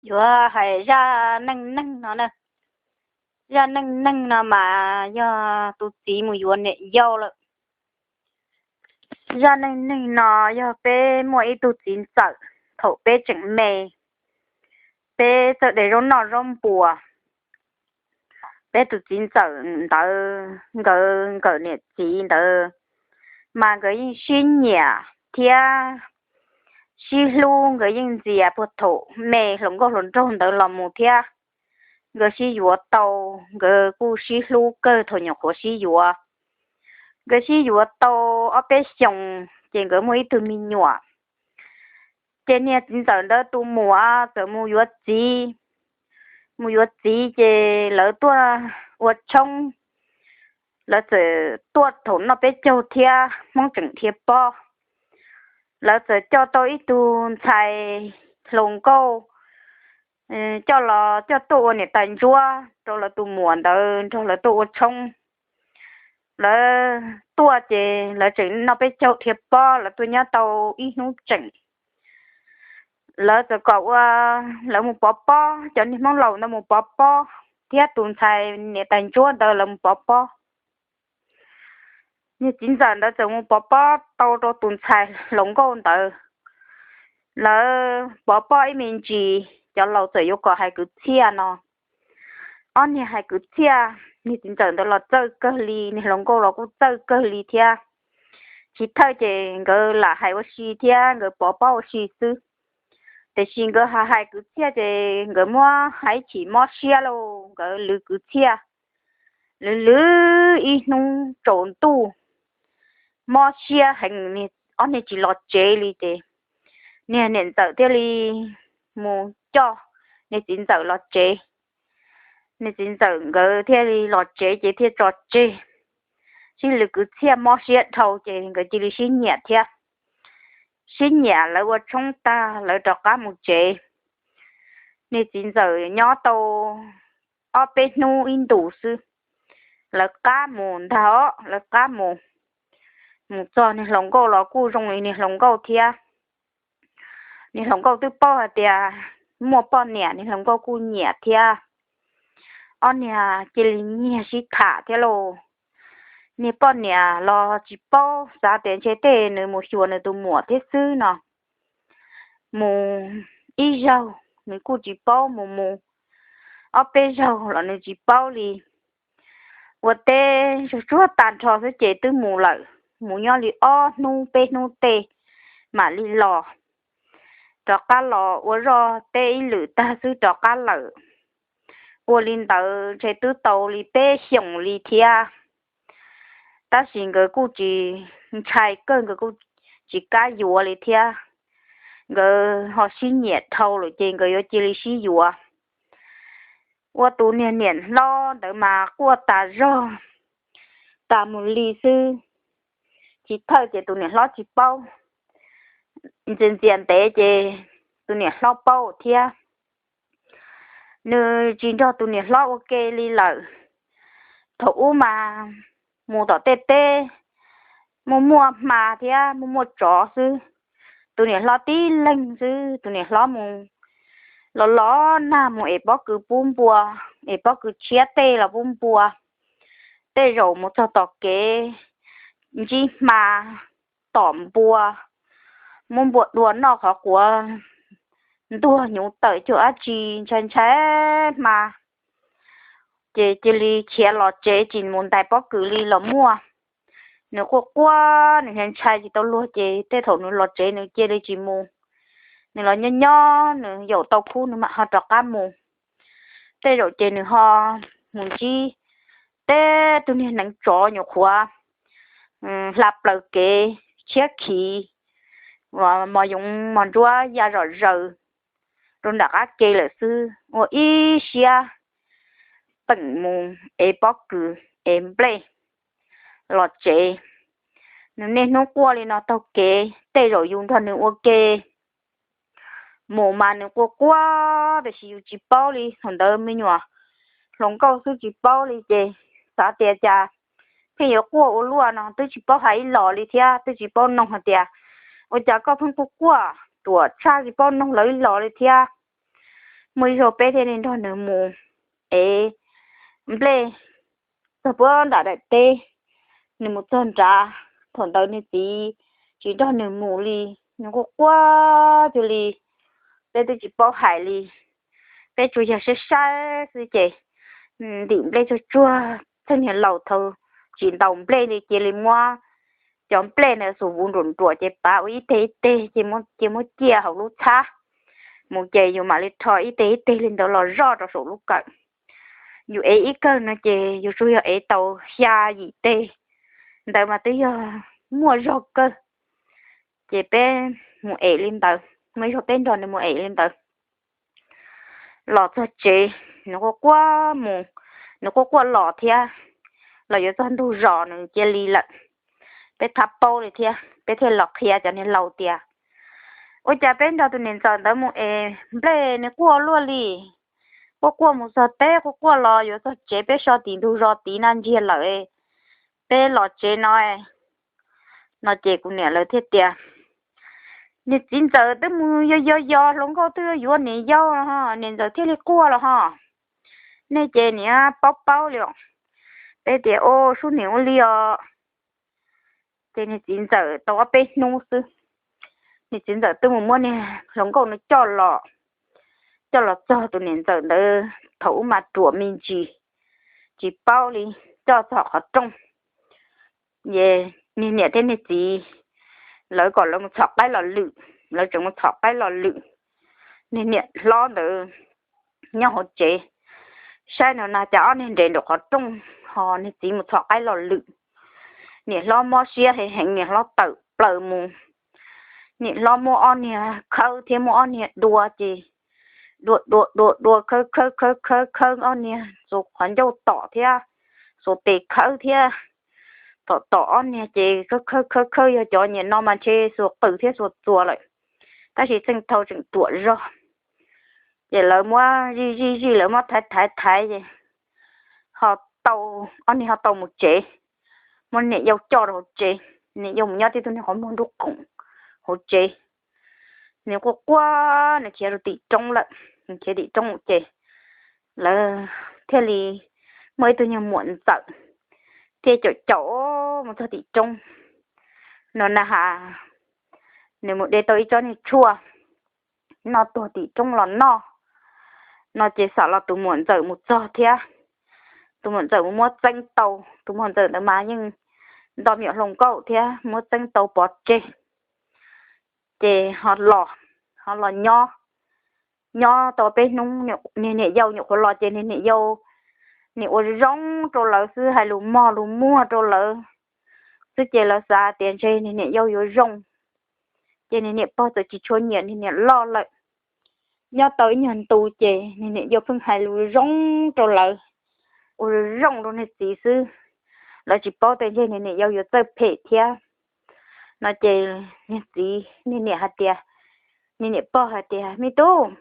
yuav hais zaj neej neeg no na. Zaj neej neeg no mas yog tus txiv mus yuav niam yau lawm. Zaj neej neeg no yog peb muaj ib tug txiv ntxawm thaum peb tseem me, peb txawj de zaub noj zaub npua. Peb tus txiv ntxawm ntawd nkawd nkawm niam txiv ntawd mas nkawd yeej sib nyiam thiab sib hlub, nkawd yeej ntxias puag thaum me hluas nkauj hluas nraug ntawd los mus thiab. Nkawd sib yuav tau, nkawd kuj sib hlub kawg thaum nyuam qhuav sib yuav. Nkawd sib yuav tau ob peb xyoos ces nkawd muaj ib tug me nyuam. Ces niag txiv ntxawm ntawd tus muam txawm mus yuav txiv. Mus yuav txiv ces lawv tuaj ua tshoob, lawv txawm tuaj thaum noj peb caug thiab Hmoob tseem dhia pob. Lawv txawm coj tau ib tug ntxhais hluas nkauj, coj los coj tuaj ua niam tais ntsuab rau lawv tus muam ntawd nrog lawv tuaj ua tshoob. Lawv tuaj ces lawv tseem noj peb caug dhia pob, lawv tuaj nyob tau ib hnub tseem, lawv txawm kom ua, lawv mus pov pob, cov niag Hmoob laus ntawd mus pov pob thiab tus ntxhais niam tais ntsuab ntawd lawv mus pov pob. Niag txiv ntxawm ntawd txawm mus pov pob tau rau tus ntxhais hluas nkauj ntawd. Lawv pov pob ib me ntsis, cov laus txawm yuav kom hais kwv txhiaj no. Ob niag hais kwv txhiaj, niag txiv ntxawm ntawd los txawj kawg li, niag hluas nkauj los kuj txawj kawg li thiab. Chiv thawj ces nkawd lam hais ua si thiab nkawd pov pob ua si xwb. Tiam sis nkawd hais kwv txhiaj ces nkawd muab hais chim mob siab lauj, nkawd lwv kwv txhiaj, lwv lwv ib hnub tsaus ntuj, mob siab heev, ob niag tsis los tsev li ces niag niam ntxawm thiaj li mus coj niag txiv ntxawm los tsev. Niag txiv ntxawm nkawd thiaj li los tsev ces thiaj tso tseg. Sib lwv kwv txhiaj mob siab dhau ces nkawd cia li sib nyiam thiab. Sib nyiam lawv ua tshoob tag lawv rov qab mus tsev. Niag txiv ntxawm nyob tau ob peb hnub ib ntus xwb, lawv qab mus ntag os, lawv qab mus. Mus txog niag hluas nkauj los kuj zoo li niag hluas nkauj thiab. Niag hluas nkauj twb paub hais tias muaj poj niam, niag hluas nkauj kuj nyiam thiab. Ob niag cia li nyiag sib tham thiab lauj. Niag poj niam los tsis paub, xav tias ntshe tej nws mus xyuas nws tus muam thiab xwb no. Mus ib zaug nws kuj tsis paub, mus mus ob peb zaug los nws tsis paub li. Ua teb zog tsuag tag nrho xwb ces twb mus lawm, mus nyob li ob hnub peb hnub tej mam li los. Rov qab los ua zoj teb ib lwm tag xwb rov qab lawm. Ua li ntawd ntshe twb tau li peb xyoos li thiab. Tab sis nkawd kuj tsis ntshai kawg, nkawd kuj tsis kam yuav li thiab. Nkawd ho sib nyiam dhau lawm ces nkawd yuav cia li sib yuav. Ua tus niag niam hlob ntawd mas quaj tas zog tas mus li xwb. Chiv thawj ces tus niam hlob tsis paub, ntxias ntxias ntev ces tus niam hlob paub thiab. Nws tsis nrog tus niam hlob ua ke li lawm. Thaum ub mas mus tom tej teb, muaj muaj hma thiab muaj muaj tsov xwb. Tus niam hlob tib leeg xwb, tus niam hlob mus los los nag mus ev pob kws pub npua, ev pob kws tshiab tej los pub npua. Tej zaum mus txog tom kev ntsib hma tom npua, muab npua dua noj qhov quav, ntuag hnyuv tawm cuag dab tsi, ntshai ntshai hma. Ces cia li khiav los tsev tsis mus ntais pob kws li los muaj. Nws quaj quaj, nws ntshai tsis tau luag ces tej thaum nws los tsev nws cia li tsis mus. Nws los nyob nyob nws yaum tau khub nws mam ho rov qab mus. Tej zaum ces nws ho mus ntsib tej tug niag neev tsov nyuam qhuav hla plaws kev tshiab khiv, mos yoov mos ntsuab ya zom zaws rau nram qab ke lawm xwb, ua ib siab peem mus ev pob kws ev nplej los tsev. Nws niaj hnub quaj li no taug kev, tej zaum yus nrog nws ua ke mus mas nws quaj quaj tiam sis yus tsis paub li. Thaum ntawd me nyuam hluas nkauj xwb tsis paub li ces xav tias cas pheej yuav quaj ua luaj no, twb tsis paub hais ib los li thiab twb tsis paub noog hais tias ua cas koj pheej quaj quaj ruam tshaj tsis paub noog lawv ib los li thiab. Muaj ib zaug peb thiaj li nrog nws mus ev nplej txog puag nram daim teb, nws mus txog nrad, thaum ntawd nws txiv tsis nrog nws mus li, nws quaj quaj cuag li, peb twb tsis paub hais li, peb tsuas yog saib saib xwb ces ntim nplej tsuag tsuag, txog niag laus thaum tsis ntaus nplej li cia li muab cov nplej ntawd xuas vuv nruam nruam ces pav ua ib teg ib teg ces muab ciaj hauv lub txhab mus ces yus mam li rho ib teg ib teg li ntawd los zoj rau saum lub kawm. Yus ev ib kawm no ces yus tsuas yog ev tau xya yim teg, ntawd mas twb yog muaj zog kawg. Ces peb mus ev li ntawd, muaj ib zaug peb nrog nws mus ev li ntawd los txog tsev, nws quaj quaj mus, nws quaj quaj los thiab, los yuav txog ntug zos nws cia li lawm. Peb thab paub li thiab peb thiaj los qhia cov niag laus tias, ua cas peb nrog tus niam ntxawm ntawd mus es nplej nws quaj luaj li, quaj quaj mus txog teb quaj quaj los yuav txog tsev, peb so tim ntug zos tid na ntsiag lawm, peb los tsev no no ces kuv niam lawv thiaj tias, niag txiv ntxawm twb mus yos yos yos hluas nkauj twb yuav niam yau, niam ntxawm thiaj li quaj los ho. Nej ces niam paub paub li os. Peb tias, o, sub niam ua li os. Ces niag txiv ntxawm tau ob peb hnub xwb, niag txiv ntxawm twb mus muab niag hluas nkauj no coj los, coj los txog tus niam ntxawm ntawd thaum ub mas ruam me ntsis, tsis paub li, coj txog qhov rooj. Niag niam thiab niag txiv lawv kom lawv mus txhom qaib los lwm, lawv tseem mus txhom qaib los lwm. Niag niam hlob ntawd nyob hauv tsev, saib no na cas ob niag nres nraum qhov rooj, ho niag txiv mus txhom qaib los lwm. Niam hlob mob siab heev heev, niam hlob tawm plaws mus, niam hlob muab ob niag khawb thiab muab ob niag dua ces dua dua dua dua khawb khawb khawb khawb khawb ob niag xuas qhov ncauj tom thiab xuas tes khawb thiab, tom tom ob niag ces khawb khawb khawb khawb, yog cov niam no mas ntshe xuas qws thiab xuas txuas lawm, tab sis txheej thaum tseem ruam zog. Ces lawv muab zij zij zij, lawv muab thaiv thaiv thaiv ces ho tau, ob niag ho tau mus tsev, muab niam yau coj rau hauv tsev, niam yau mus nyob tib tug niag qhov muag nruab qoom hauv tsev. Nws quaj quaj nws khiav rau tim roob lawm, nws khiav tim roob ces lawv thiaj li muaj ib tug niag muam ntxawm thiaj caum caum mus txog tim roob no na has, nws mus de tau ib tsob niag tshuaj noj tuag tim roob los noj no ces xam los tus muam ntxawm mus txog thiab. Tus muam ntxawm mus muab txeeb tau, tus muam ntxawm ntawd mas yeej nto me nyuam hluas nkauj thiab, muab txeeb tau pov tseg. Ces ho los, ho los nyob, nyob tau peb hnub, niag niam yau nyuam qhuav los ces niag niam yau nim ua zoo rau lawv xwb, hais lus mog lus muag rau lawv xwb ces lawv xav tias ntshe niag niam yau yuav zoo. Ces niag niam pog txawm tsis tshua nyiam niag niam loj lawm. Nyob tau ib nyuag ntu ces niag niam yau pheej hais lus zoo rau lawv, ua zoo rau niag txiv xwb. Lawv tsis paub tias ntshe niag niam yau yuav txawj phem thiab no ces niag txiv, niag niam hais tias, niag niam pog hais tias, me tub,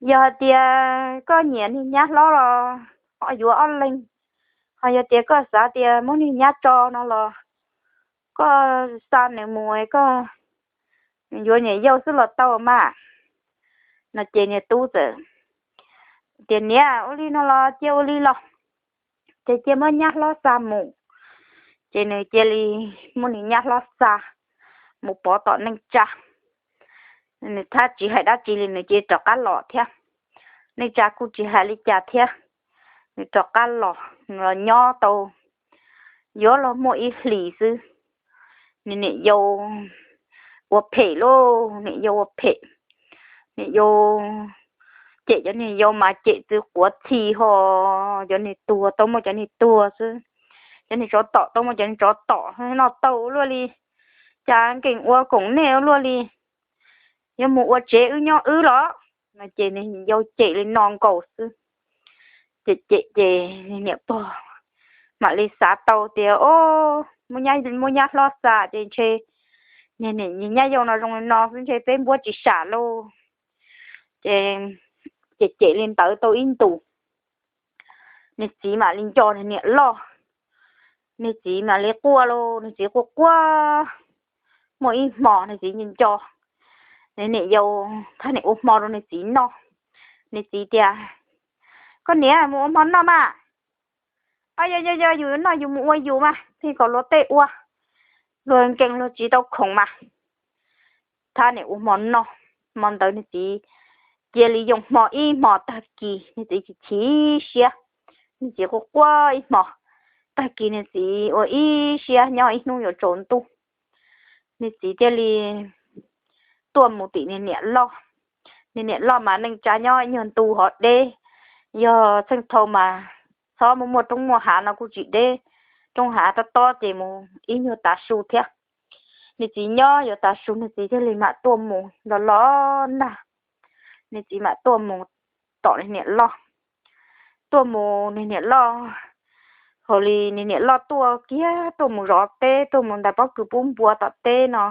yog hais tias koj nyiam niag nyab hlob los yuav ob leeg, ho yog tias koj xav tias muab niag nyab tso no los koj xa nws mus, koj yuav niam yau xwb los tau mas no ces niag tub txawm tias, niam, ua li no los cia ua li los, ces cia muab nyab hlob xa mus. Ces nws cia li muab nws nyab hlob xa mus pov tom neej tsa. Nws thiaj tsis hais dab tsi li, nws cia li rov qab los thiab. Neej tsa kuj tsis hais li cas thiab, nws rov qab los, nws los nyob tau yuav luag muaj ib hlis xwb, nws niam yau ua phem lauj, niam yau ua phem. Niam yau cem cov niag yau mas cem txwv quav txhi ho, cov niag tuag tau muaj cov niag tuag xwb, cov niag tsov tom tau muaj cov niag tsov tom, noj tau ua luaj li, cas nkees ua koom nej ua luaj li, yuav mus ua tsev wb nyob wb los no ces niag yau cem li no nkaus xwb. Ces cem ces niam pog mam li xav tau tias, o, muab nyab hlob xa ces ntshe niag nyab yau no zoo li no xwb ntshe peb npuab tsis sam lauj. Ces cem cem li ntawd tau ib ntus, niag txiv mam li nco niag niam loj, niag txiv mam li quaj lauj, niag txiv quaj quaj. Muaj ib hmo niag txiv nco nco, niag niam yau thiaj nim ua hmo rau niag txiv noj. Nws txiv tias, Koj niam, mus ua hmo noj mas. Yog yog yog, yus noj yus mus ua yus mas. Thiaj kom luag tej ua, luag nkees luag tsis tau khoom mas. Thab niam ua hmo noj, hmo ntawd nws txiv cia li yoo hmo ib hmo tag kis, nws txiv chim chim siab. Nws txiv quaj quaj ib hmo tag kis, nws txiv ua ib siab nyob ib hnub yuav tsaus ntuj, nws txiv thiaj li tuaj mus tim nws niam loj. Nws niam loj mas neej tsa nyob ib nyuag ntu hov deb, yog txheej thau mas txhob muaj muaj roob muaj hav no kuj tsis deb, roob hav tob tob ces mus ib nyuag tav su thiab. Nws txiv nyob yuav tav su, nws txiv thiaj li mam tuaj mus los los nag, nws txiv mam tuaj mus tom nws niam loj. Tuaj mus nws niam loj, hos li nws niam loj tuaj kiag tuaj mus zov teb, tuaj mus ntais pob kws pub npua tom teb no,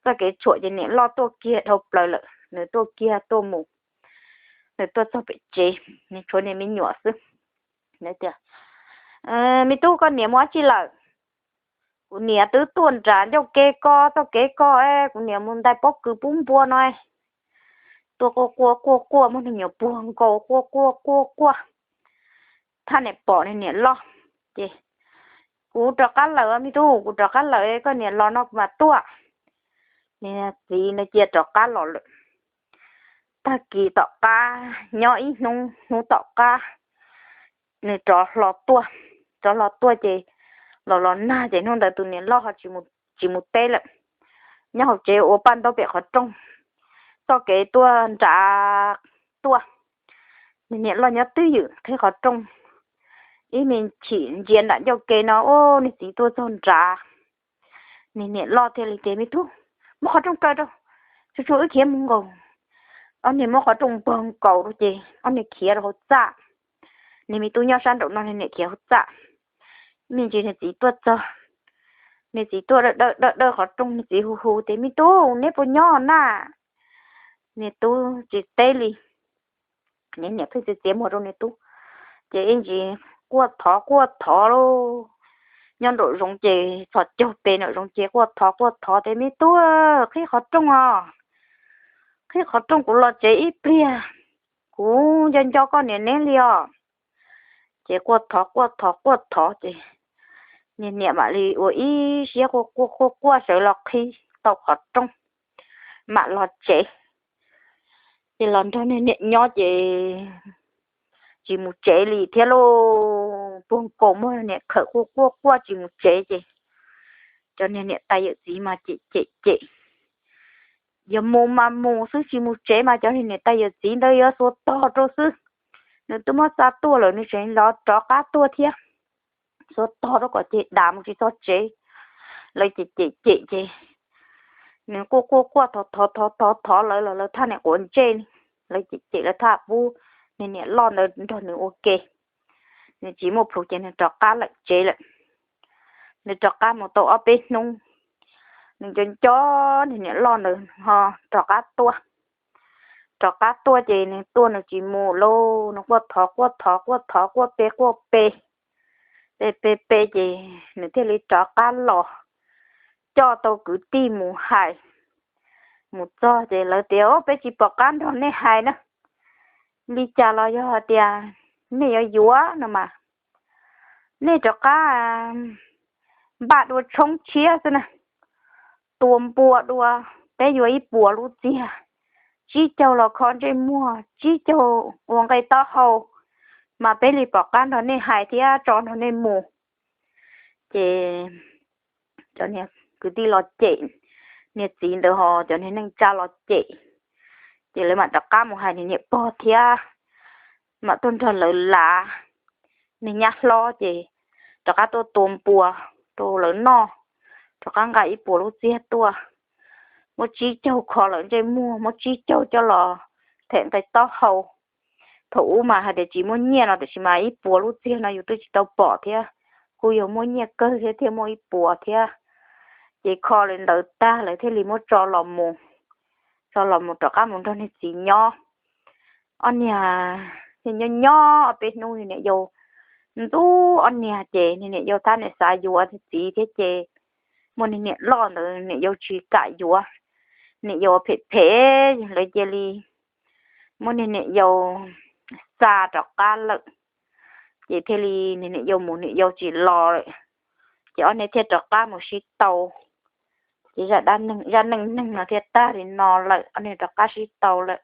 txoj kev tshuam ces niam loj tuaj kiag dhau plaws lawm, nws tuaj kiag tuaj mus, nws tuaj txog pem tsev, nws tshuav niag me nyuam xwb. Tias, Me tub, koj niam mus dab tsi lawm? Kuv niam twb tuaj nram ncauj ke ko, txoj kev ko, kuv niam mus ntais pob kws pub npua no. Tuaj quaj quaj quaj quaj muab nws nyuam puag nkaus quaj quaj quaj quaj. Thab niam pom nws niam loj ces, Kuv rov qab lawm me tub, kuv rov qab lawm, koj niam los no kuv mam tuaj. Nws txiv cia rov qab los lawm. Tag kis tom qab nyob ib hnub, hnub tom qab nws rov hlo tuaj, rov hlo tuaj ces los los nag ces hnub ntawd tus niam loj ho tsis mus teb lawm, nyob hauv tsev ua paj ntaub pem qhov rooj, txoj kev tuaj nrad tuaj. Nws niam loj nyob twj ywm qhib qhov rooj, ib me chim ntsia nram ncauj ke no, ua nws txiv tuaj txog nrad. Nws niam loj thiaj li tias, Me tub, muab qhov rooj kaw rau, tsuag tsuag wb khiav mus nkaus. Ob niag muab qhov rooj npog nkaus rau ces ob niag khiav rau hauv txaj. Nws me tub nyob sab nraum no, nws niam khiav hauv txaj. Me ntsis nws txiv tuaj txog, nws txiv tuaj dawj dawj dawj qhov rooj, nws txiv hu hu tias, Me tub, neb puas nyob na? Nws tub tsis teb li. Nws niam pheej txiav txiav muag rau nws tub, ces ib ntsis quaj thov quaj thov lauj. Nyob nraum zoov ces txhos caug pes nraum zoov ces quaj thov quaj thov tias, Me tub, qhib qhov rooj os, qhib qhov rooj kuv los tsev ib pliag, kuv nco nco koj niam neb li os. Ces quaj thov quaj thov quaj thov ces niag niam mam li ua ib siab quaj quaj quaj quaj sawv los qhib tau qhov rooj, mam los tsev. Ces los nrog niag niam nyob ces tsis mus tsev li thiab lauj. Puag nkaus muab niam khawm quaj quaj quaj tsis mus tsev ces cov niag niam tais yawm txiv mas cem cem cem, yog mus mas mus xwb, tsis mus tsev mas cov niag niam tais yawm txiv ntawd yuav xuas tog rau xwb. Nws twb muab xa tuaj lawm, nws tseem los rov qab tuaj thiab, xuas tog rau kom ceg dam mus tsis txog tsev. Lawv cem cem cem ces nws quaj quaj quaj thov thov thov thov thov lawv los lawv thaj niam quav ntsej li. Lawv cem cem lawv thaj pub niag niam loj ntawd nrog nws ua ke. Nws tsis muaj plhus ces nws rov qab lawm tsev lawm. Nws rov qab mus tau ob peb hnub, nws nco nco niag niam loj ntawd ho rov qab tuaj. Rov qab tuaj ces nws tuaj nws tsis mus lauj, nws quaj thov quaj thov quaj thov quaj pe quaj pe, pe pe pe ces nws thiaj li rov qab los coj tau kwv tij mus hais. Mus txog ces lawv tias, Peb tsis pom qab nrog nej hais na. Li cas los yog hais tias nej yuav yuav no mas, nej rov qab npaj dua tshoob tshiab xwb na, tua npua dua, peb yuav ib puas lub txiag, tsib caug los kho ntsej muag, tsib caug ua nqe taub hau, mas peb li pom qab nrog nej hais thiab tso nrog nej mus. Ces cov niag kwv tij los cem, niag txiv ntawd ho cov niag neej tsa los cem, ces lawv mam rov qab mus hais niag niam pog thiab, mam tuaj nrog lawv lav. Niag nyab hlob ces rov qab tuaj tua npua rau lawv noj, rov qab nqa ib puas lub txiag tuaj, muab tsib caug kho lawv ntsej muag, muab tsib caug coj los them nqe taub hau. Thaum ub mas hais tias tsis muaj nyiaj no, tiam sis mas ib puas lub txiag no yus twb tsis tau pom thiab, kuj yog muaj nyiaj kawg thiab, thiaj muaj ib puas thiab. Ces kho li ntawd tag lawv thiaj li muab tso los mus, tso los mus rov qab mus nrog niag txiv nyob. Ob niag nyob nyob ob peb hnub, niam yau ntxub ob niag ces niam yau thab niam xav yuav niag txiv thiab ces muaj niag niam loj ntawd niam yau tsis kam yuav, niam yau phem phem, lawv cia li muab niag niam yau xa rov qab lawm. Ces thiaj li niag niam yau mus niam yau tsis los lawm, ces ob niag thiaj rov qab mus sib tau. Ces zaj dab neeg, zaj neej neeg no thiaj tag li no lawm, ob niag rov qab sib tau lawm.